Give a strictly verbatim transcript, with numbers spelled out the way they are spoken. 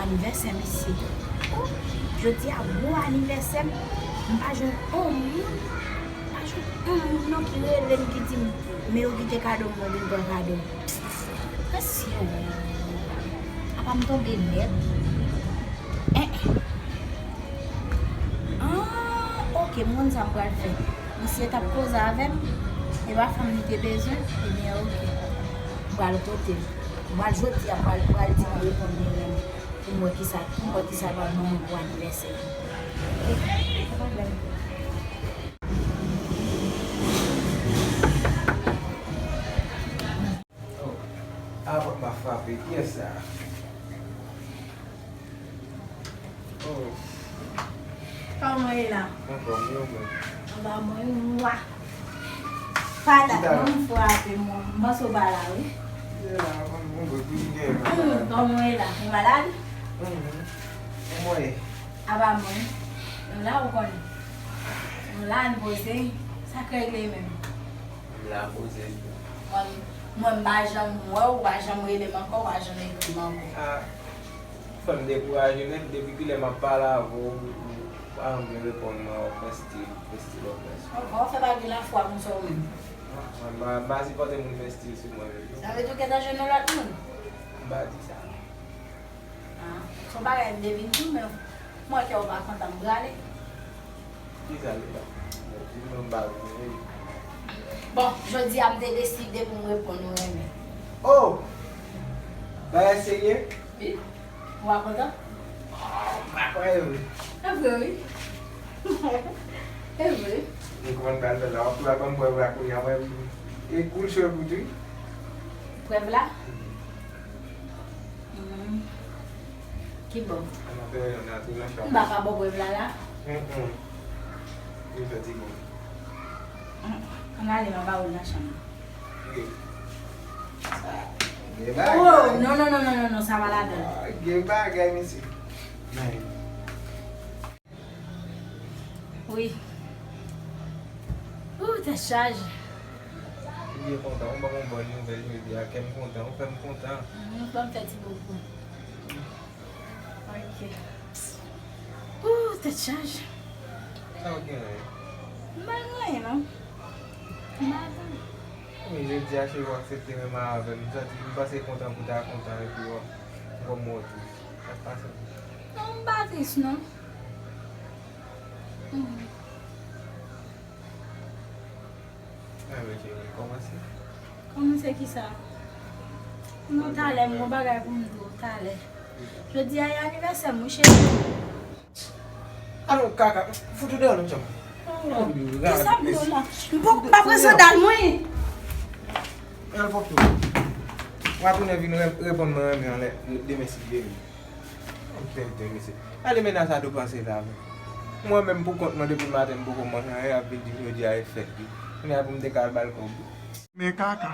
Anivèsè misye. Oh, jodi a gwo anivèsè m. M pa jwenn on moun. M pa jwenn on moun non ki rele m ki di m, men yo kite kado m, mwen vin pran kado. Mesye, oh. Apa m tonbe nèt. Eh, eh. Ah, ok, m konn sa m pral fè. Misye t ap koze avè m, e pa fanm li te bezwen, ebyen, ok. M pral kote l. M pral jodi a, m pral, pral di m reponn li renmen. Pou m wè kisa, pou m wè kisa l pral ban mwen pou anivèsè. Ok, pa pwoblèm. Oh, a pòt m ap frape, kiyès sa? Oh. Kòman w ye la? Anfòm, wi, ou menm? Anba mwen, wi, mwa. Pa dat, non, m frape, mwen. M panse w pa la, wi. Ye la, mwen, mwen, mwen, mwen, mwen, mwen. Hmm, kòman w ye la? Ou malad? Mhm. Mwen. Apa mwen? Nou la, ou konnen. Nou la, n poze. Sa k regle menm? M la poze tou. Mwen, mwen, m pa janm wè w, ou pa janm rele m ankò, ou pa janm ekri m ankò. Ah, fè m dekouraje nèt, depi kilè m ap pale avè w, ou pa janm vle reponn mwen, w ap fè stil, fè stil, w ap fè stil. Ankò, w fè pa gen lafwa konsa ou menm. Ah, mwen, m pa, m pa sipòte moun fè stil sou mwen menm, non. Sa vle di w gentan jwenn yon lòt moun? M pa di sa. Ah, se yon bagay m te vin di w, men m wè kè w pa kontan, m prale. Kisa li la? Bon, di m non, m pa konnen. Bon, jodi a m te deside pou m reponn ou renmen. Oh! Bagay serye? Wi. Ou pa kontan? Oh, m pa kwè vre. E vre, wi. E vre. M konprann pral fè la. W ap tou al ban m prèv la kounye a, mwen. E koul chevy tou. Prèv la? Hmm. Ki bò? An apre yon nati nan chanm. M pa ka bò prèv la la. Mm, mm. Li fè ti bon. Mm. Ann ale, m ap ba ou l nan chanm. Wi. Sa, gen bagay. Oh, non, non, non, non, non, non, sa pa ladan l. Ah, gen bagay, mesye. Men. Wi. Ooh, tèt chaje. Ou byen kontan, ou ban m yon bòn nouvèl jodi a, kè m kontan, ou fè m kontan. Mhm, ban m fè ti bobo. Ok. Ooh, tèt chaje. Sa w gen la? M pa gen anyen, non. M pa gen. Men jodi a, cheri, w aksepte renmen avè m. M santi, m panse kontan pou ta kontan, epi w, w wè m wè w tris. Sa k pase? Non, m pa tris, non. Hmm. Anben, cheri, kòmanse. Kòmanse kisa? Non, talè, m gon bagay pou m di w, talè. Jodi a, e anivèsè m, wi, cheri. Alon, kaka, fout ou deyò non, tjanm. Oh, kisa m di w la? M poko, m pa pran sandal mwen. Al pòp tou. W a tounen vin re-, reponn mwen renmen anlè demen si Dye vle. Tenten, mesye. Gade mennaj sa tou panse la, men. Mwen menm pou kont mwen depi maten m poko manje anyen, y ap vin di m jodi a e fèt li. Kounye a pou m te ka al ba l kòb. Men kaka.